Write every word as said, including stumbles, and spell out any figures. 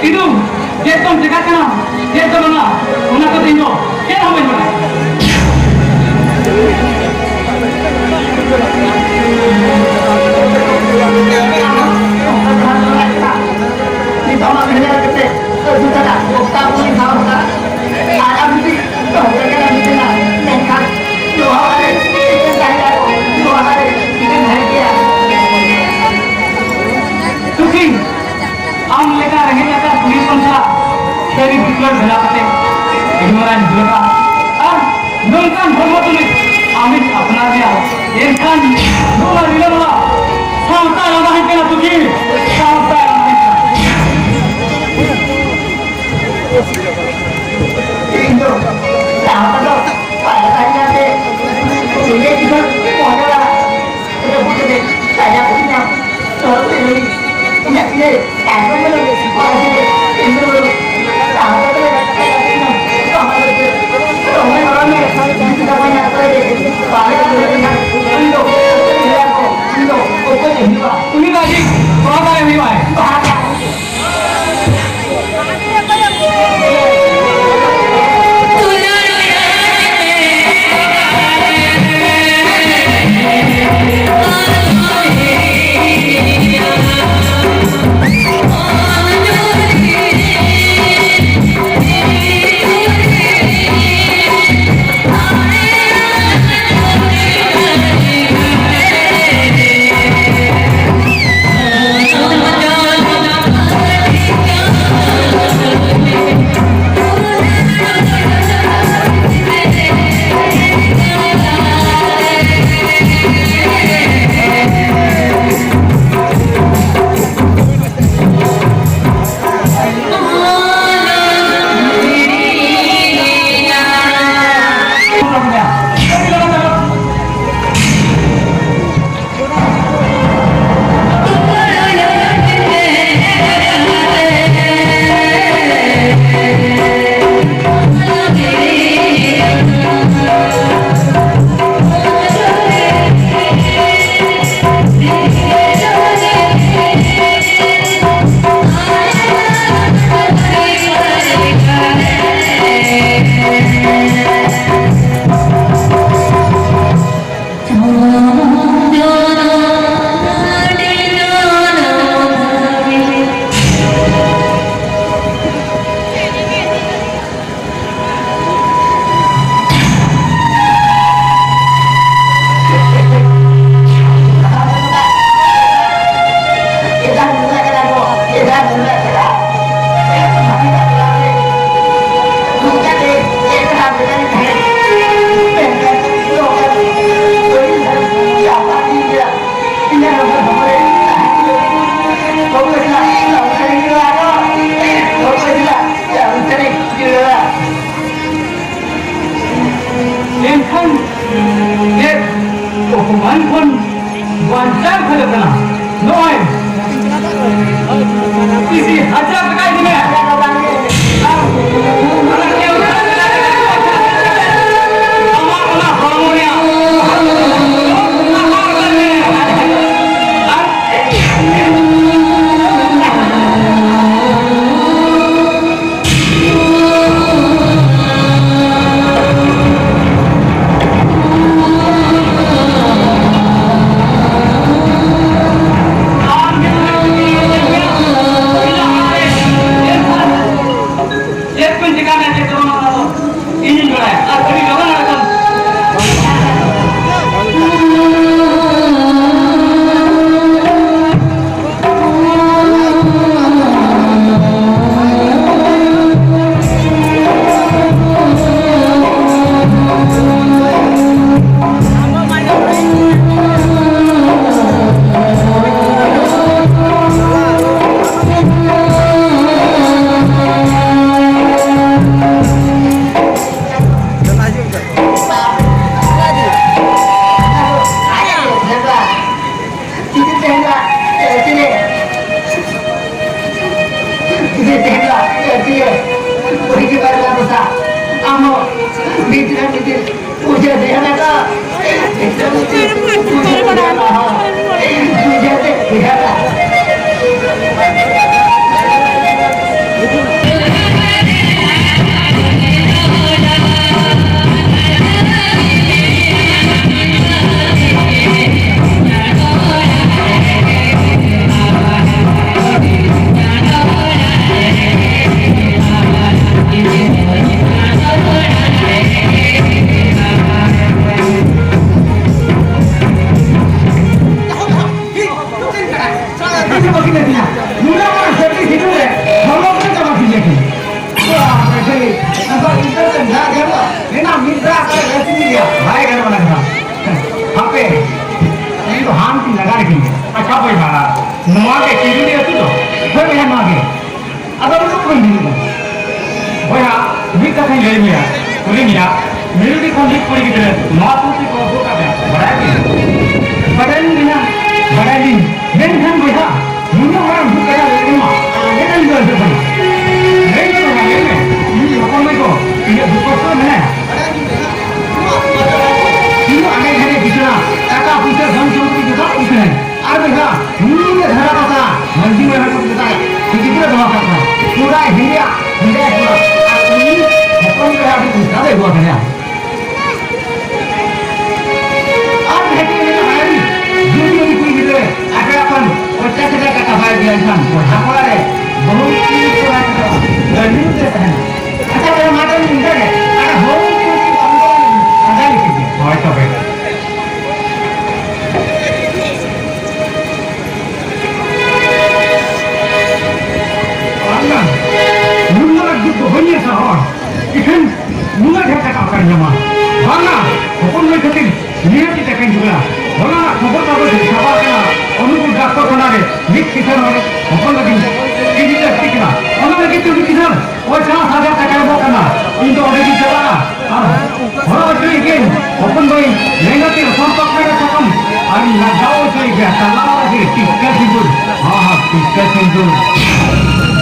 ᱤᱧ ᱫᱚ ᱪᱮᱫ ᱠᱚᱢ ᱪᱮᱠᱟᱜ ᱠᱟᱱᱟ, ᱪᱮᱫ ᱫᱚ ᱵᱟᱝᱟ, ᱚᱱᱟ ᱠᱚᱫᱚ ᱤᱧ ᱫᱚ ᱪᱮᱫ ᱦᱚᱸ ᱵᱟᱹᱧ ᱵᱟᱲᱟᱭᱟ᱾ ᱱᱤᱛᱚᱜ ᱢᱟ ᱵᱷᱮᱡᱟ ᱠᱟᱛᱮ ᱟᱹᱜᱩ ᱠᱟᱫᱟ, ᱚᱠᱛᱟ ᱠᱚ ᱢᱤᱫ ᱫᱷᱟᱣ ᱠᱟᱫᱟ᱾ ᱟᱨ ᱟᱢ ᱡᱩᱫᱤ ᱫᱚᱦᱚ ᱠᱟᱜ ᱠᱟᱱᱟ, ᱢᱮᱱᱠᱷᱟᱱ ᱱᱚᱣᱟ ᱨᱮ ᱪᱮᱫ ᱛᱟᱦᱮᱸ ᱠᱚᱜ, ᱱᱚᱣᱟ ᱨᱮ ᱪᱮᱫ ᱛᱟᱦᱮᱸ ᱠᱮᱭᱟ? ᱥᱩᱠᱷᱤ, ᱟᱢ ᱞᱮᱠᱟ ᱨᱮᱸᱜᱮᱡ ᱱᱟᱪᱟᱨ ᱠᱩᱲᱤ ᱦᱚᱯᱚᱱ ᱥᱟᱞᱟᱜ ᱥᱟᱹᱨᱤ ᱫᱩᱞᱟᱹᱲ ᱵᱮᱱᱟᱣ ᱠᱟᱛᱮ ᱟᱹᱰᱤ ᱢᱟᱨᱟᱝ ᱫᱩᱞᱟᱹᱲᱟ᱾ ᱟᱨ ᱱᱚᱝᱠᱟᱱ ᱦᱚᱲᱢᱚ ᱛᱩᱞᱩᱡ ᱟᱢᱤᱧ ᱟᱯᱱᱟᱨ ᱢᱮᱭᱟ, ᱮᱱᱠᱷᱟᱱ ᱱᱚᱣᱟ ᱨᱤᱞᱟᱹᱢᱟᱞᱟ ᱥᱟᱶᱛᱟ ᱞᱟᱸᱫᱟᱦᱟᱹᱧ ᱠᱟᱱᱟ ᱥᱩᱠᱷᱤ, ᱥᱟᱶᱛᱟ ᱞᱟᱸᱫᱟᱦᱟᱹᱧ ᱠᱟᱱᱟ᱾ ᱤᱧ ᱫᱚ ᱥᱟᱶᱛᱟ ᱫᱚ ᱵᱟᱭ ᱞᱟᱸᱫᱟᱦᱟᱹᱧ ᱠᱟᱱ ᱛᱮ, ᱩᱱᱤ ᱜᱤᱫᱽᱨᱟᱹ ᱢᱚᱦᱰᱟ ᱨᱟᱹᱯᱩᱫ ᱠᱟᱛᱮ ᱥᱟᱡᱟ ᱠᱚ ᱧᱟᱢ᱾ ᱩᱱᱤ ᱫᱚ ᱟᱹᱰᱤ ᱵᱟᱦᱟ ᱫᱟᱨᱮ ᱦᱩᱭᱩᱜᱼᱟᱭ᱾ ᱛᱮᱦᱮᱧ ᱫᱚ ᱟᱹᱛᱤᱭᱟᱹ ᱯᱩᱨᱤ ᱜᱮ ᱵᱟᱨ ᱵᱟᱨ ᱫᱚᱥᱟ᱾ ᱟᱢ ᱦᱚᱸ ᱢᱤᱫ ᱫᱤᱱ ᱢᱤᱫ ᱫᱤᱱ ᱯᱩᱡᱟᱹ ᱫᱮᱦᱮ ᱞᱮᱠᱟ᱾ ᱯᱩᱡᱟᱹ ᱫᱮᱦᱮ ᱞᱮᱠᱟ᱾ ᱯᱩᱡᱟᱹ ᱫᱮᱦᱮ ᱞᱮᱠᱟ᱾ ᱵᱟᱭ ᱜᱟᱱᱚᱜᱼᱟ ᱱᱟᱝ ᱫᱚ᱾ ᱦᱟᱯᱮ, ᱤᱧ ᱫᱚ ᱦᱟᱢ ᱛᱤᱧ ᱞᱟᱜᱟ ᱞᱮᱠᱤᱱ ᱜᱮ᱾ ᱟᱪᱪᱷᱟ ᱵᱚᱭᱦᱟ, ᱱᱚᱣᱟ ᱜᱮ ᱠᱤᱨᱩᱲᱤ ᱟᱹᱛᱩ ᱫᱚ? ᱦᱳᱭ ᱵᱚᱭᱦᱟ, ᱱᱚᱣᱟ ᱜᱮ᱾ ᱟᱫᱚ ᱱᱩᱠᱩ ᱠᱚ ᱦᱤᱡᱩᱜ ᱠᱟᱱᱟ᱾ ᱵᱚᱭᱦᱟ, ᱢᱤᱫ ᱠᱟᱛᱷᱟᱧ ᱞᱟᱹᱭ ᱢᱮᱭᱟ, ᱠᱩᱞᱤ ᱢᱮᱭᱟ, ᱢᱤᱨᱩᱰᱤ ᱠᱷᱚᱱ ᱢᱤᱫ ᱠᱩᱲᱤ ᱜᱤᱫᱽᱨᱟᱹ ᱱᱚᱣᱟ ᱯᱩᱛᱷᱤ ᱠᱚ ᱟᱹᱜᱩ ᱠᱟᱜ ᱢᱮᱭᱟ, ᱵᱟᱲᱟᱭ ᱜᱮ? ᱵᱟᱰᱟᱭ ᱞᱤᱧ, ᱵᱟᱰᱟᱭ ᱞᱤᱧ, ᱢᱮᱱᱠᱷᱟᱱ ᱵᱚᱭᱦᱟ, ᱱᱩᱱᱟᱹᱜ ᱢᱟᱨᱟᱝ ᱫᱩᱠ ᱨᱮᱭᱟᱜ ᱞᱟᱹᱭ ᱢᱟ ᱟᱸᱡᱮᱫ ᱟᱹᱧ ᱫᱚ ᱦᱤᱡᱩᱜ ᱠᱟᱱᱟ᱾ ᱞᱟᱹᱭ ᱢᱮ ᱵᱚᱭᱦᱟ, ᱞᱟᱹᱭ ᱢᱮ, ᱤᱧ ᱦᱚᱯᱚᱱ ᱢᱟᱹᱭ ᱠᱚ ᱛᱤᱱᱟᱹᱜ ᱫᱩᱠ ᱠᱚᱥᱴᱚ ᱨᱮ ᱢᱮᱱᱟᱭᱟ᱾ ᱛᱤᱱᱟᱹᱜ ᱟᱸᱜᱮ ᱫᱷᱟᱨᱮ ᱵᱤᱪᱷᱱᱟ, ᱴᱟᱠᱟ ᱯᱩᱭᱥᱟᱹ ᱫᱷᱚᱱ ᱥᱚᱢᱯᱚᱛᱤ ᱡᱚᱛᱚ ᱩᱛᱱᱟᱹᱣ᱾ ᱟᱨ ᱵᱚᱭᱦᱟ, ᱱᱩᱭ ᱫᱷᱟᱨᱟ ᱠᱟᱛᱷᱟ ᱢᱟᱹᱡᱷᱤ ᱢᱚᱬᱮ ᱦᱚᱲ ᱠᱚ ᱢᱮᱛᱟᱭᱟ, ᱥᱮ ᱜᱤᱫᱽᱨᱟᱹ ᱫᱚᱦᱚ ᱠᱟᱜ ᱠᱚᱣᱟ᱾ ᱠᱚᱲᱟᱭ ᱦᱮᱸᱫᱮᱭᱟ, ᱦᱮᱸᱫᱮᱭᱟ ᱠᱚᱲᱟ᱾ ᱟᱨ ᱩᱱᱤ ᱦᱚᱯᱚᱱ ᱠᱚᱲᱟ ᱟᱹᱰᱤ ᱯᱚᱭᱥᱟ ᱫᱚᱭ ᱟᱹᱜᱩ ᱟᱠᱟᱫᱮᱭᱟ᱾ ᱟᱨ ᱵᱷᱮᱴᱤ ᱢᱮᱱᱟᱜᱼᱟ, ᱟᱹᱰᱤ ᱡᱩᱫᱤ ᱩᱱᱤ ᱠᱩᱲᱤ ᱜᱤᱫᱽᱨᱟᱹ ᱟᱯᱮ ᱟᱯᱟᱱ ᱯᱚᱧᱪᱟᱥ ᱦᱟᱡᱟᱨ ᱴᱟᱠᱟ ᱵᱟᱭ ᱟᱹᱜᱩᱭᱟ, ᱮᱱᱠᱷᱟᱱ ᱵᱚᱭᱦᱟ ᱠᱚᱲᱟ ᱨᱮ ᱵᱟᱹᱦᱩ ᱠᱩᱲᱤ ᱠᱚᱲᱟ ᱜᱤᱫᱽᱨᱟᱹ ᱜᱟᱹᱰᱤ ᱛᱮ ᱛᱟᱦᱮᱱᱟ᱾ ᱟᱪᱪᱷᱟ, ᱵᱚᱭᱦᱟ, ᱢᱟ ᱛᱚᱵᱮ ᱱᱤᱝᱠᱟᱹ ᱜᱮ᱾ ᱟᱨ ᱦᱳᱭ, ᱟᱢ ᱫᱚ ᱞᱟᱸᱫᱟ ᱞᱮᱠᱷᱟᱱ ᱜᱮ᱾ ᱦᱳᱭ ᱛᱚᱵᱮ᱾ ᱵᱟᱝᱟ, ᱱᱩᱱᱟᱹᱜ ᱫᱩᱠ ᱫᱚ ᱵᱟᱹᱧ ᱧᱮᱞ ᱥᱟᱦᱟᱣᱟ᱾ ᱤᱠᱷᱟᱹᱱ ᱱᱩᱱᱟᱹᱜ ᱰᱷᱮᱨ ᱴᱟᱠᱟ ᱚᱠᱟᱨᱮᱧ ᱧᱟᱢᱟ? ᱵᱟᱝᱟ, ᱦᱚᱯᱚᱱ ᱢᱟᱹᱭ ᱠᱷᱟᱹᱛᱤᱨ ᱱᱤᱦᱟᱹᱛ ᱜᱮ ᱴᱟᱠᱟᱧ ᱡᱚᱜᱟᱲᱟ᱾ ᱦᱚᱞᱟ ᱠᱷᱚᱵᱚᱨ ᱠᱟᱜᱚᱡᱽ ᱨᱮ ᱪᱷᱟᱯᱟ ᱟᱠᱟᱱᱟ, ᱚᱱᱩᱯᱩᱨ ᱰᱟᱠᱛᱚᱨ ᱠᱷᱟᱱᱟ ᱨᱮ ᱢᱤᱫ ᱠᱤᱥᱟᱹᱬ ᱦᱚᱲ ᱦᱚᱯᱚᱱ ᱞᱟᱹᱜᱤᱫ ᱠᱤᱰᱱᱤ ᱞᱟᱹᱠᱛᱤ ᱠᱟᱱᱟ᱾ ᱚᱱᱟ ᱞᱟᱹᱜᱤᱫ ᱛᱮ ᱩᱱᱤ ᱠᱤᱥᱟᱹᱬ ᱯᱚᱧᱪᱟᱥ ᱦᱟᱡᱟᱨ ᱴᱟᱠᱟᱭ ᱮᱢᱚᱜ ᱠᱟᱱᱟ᱾ ᱤᱧ ᱫᱚ ᱚᱸᱰᱮ ᱜᱤᱧ ᱪᱟᱞᱟᱜᱼᱟ᱾ ᱟᱨ ᱦᱚᱨᱚᱜ ᱦᱚᱪᱚᱭᱮ ᱜᱤᱭᱟᱹᱧ ᱦᱚᱯᱚᱱ ᱫᱚᱭ ᱞᱮᱸᱜᱟ ᱛᱤ ᱦᱚᱯᱚᱱ ᱯᱟᱠᱲᱟ ᱨᱮ ᱥᱟᱠᱟᱢ ᱟᱨᱤᱧ ᱞᱟᱜᱟᱣ ᱦᱚᱪᱚᱭᱮ ᱜᱮᱭᱟ ᱛᱟᱞᱟ ᱚᱲᱟᱜ ᱨᱮ ᱴᱤᱠᱟᱹ ᱥᱤᱸᱫᱩᱨ᱾ ᱦᱚᱸ, ᱦᱚᱸ, ᱴᱤᱠᱟᱹ ᱥᱤᱸᱫᱩᱨ᱾